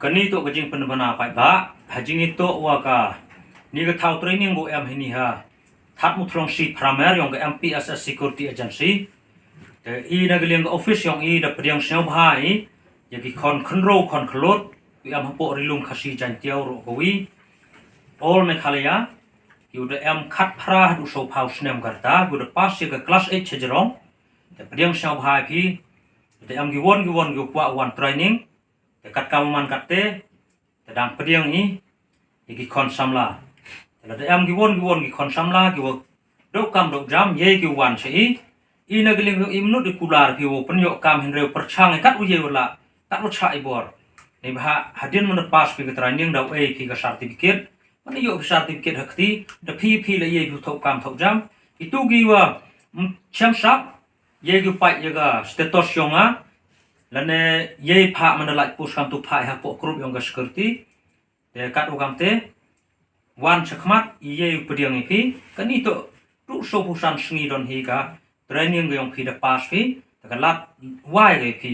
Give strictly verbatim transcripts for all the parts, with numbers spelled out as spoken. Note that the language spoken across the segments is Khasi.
Kani toh ka jingpynbna paidbah ha jingitoh wa kani ka thaw training ko em hini ha Thadmuthlong Shi Phramer yong ka M P S S Security Agency. Te i na ka liang ka office yong i da pdiang sngewbha i ya ki khon khynroo khon khlot ki em hapoh Rilum Khasi Jaintia ruh ka wi All Meghalaya, ki u da em khat phra haduh saw phaw snem ka rta, ki u da pass ya ka class eight shajrong. Te pdiang sngewbha i phi, te em ki won ki won ki u kwah wan training. Te katkam man katte te dang pdiang i ya ki khon samla. Te lada em ki won ki won ki khon samla ki wa doh kam doh jam, ya ki wan sha i. I na ka liang i mynta i kular phi wa pynyoh kam hynrei pyrshang i kat u ya wa lah, kat u chah i bor. Ni bha hadien mynta pass phi ka training da u ei phi ka certificate. Mynta yoh phi certificate ha kti, da phi phi la ya phi thoh kam thoh jam. Itu ki wa, mm, chem sap, ya ki pait ya ka status yong nga. Lane ya pha mynta la pus kam tu pha hapoh group yong ka security. Te kat u kam te wan chakhmat i ya pdiang i phi. Kani toh tu so phusan sngi don hi ka training ka yong phi da pass phi. Te ka lad wai ka i phi.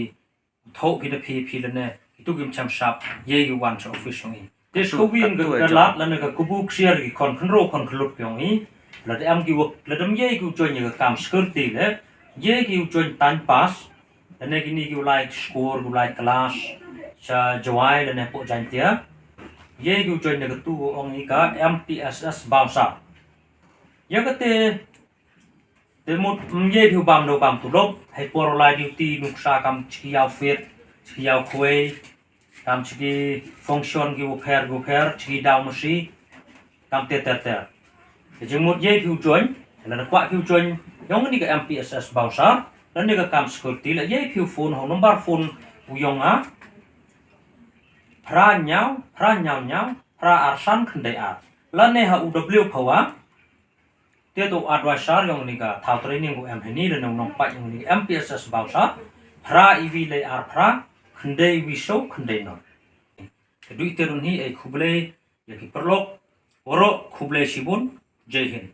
Thoh phi da phi phi lane itu kim chem sap ya ki wan cha office yong i. Te sku win ka lad lane ka kubu ksiar ki khon khynroo khon khlot yong i. Lada em ki wa, lada em ya ki u join ya ka kam security le, ya ki u join time pass. Lane kini ki u lai skur, u lai class cha Jowai lane hapoh Jaintia. Ya ki u join ya ka tu ong i ka M P S S bouncer. Ya ka te te mut, mm, ya ki u bam do bam tulop, hei por u lai duty nuksa kam chiki yaw fit, chiki yaw khwei, kam chiki function ki u pher u pher, chiki daw masi, kam te ter ter. Te jingmut ya ki u join, lada kwah ki u join yong ni ka M P S S bouncer, lane ka kam security, la ya ki u phone ha u number phone u yong nga, phra nyaw, phra nyaw nyaw, phra ar san khyndai ar. Lane ha u W phawa, te to advisor yong ni ka thaw training ko em hini lane u nongpait yong ni ka M P S S bouncer, phra iwi lai ar phra, khyndai iwi so khyndai no. Te du ite run hi ei khublei ya ki paralok, oro khublei shibun, Jai Hind.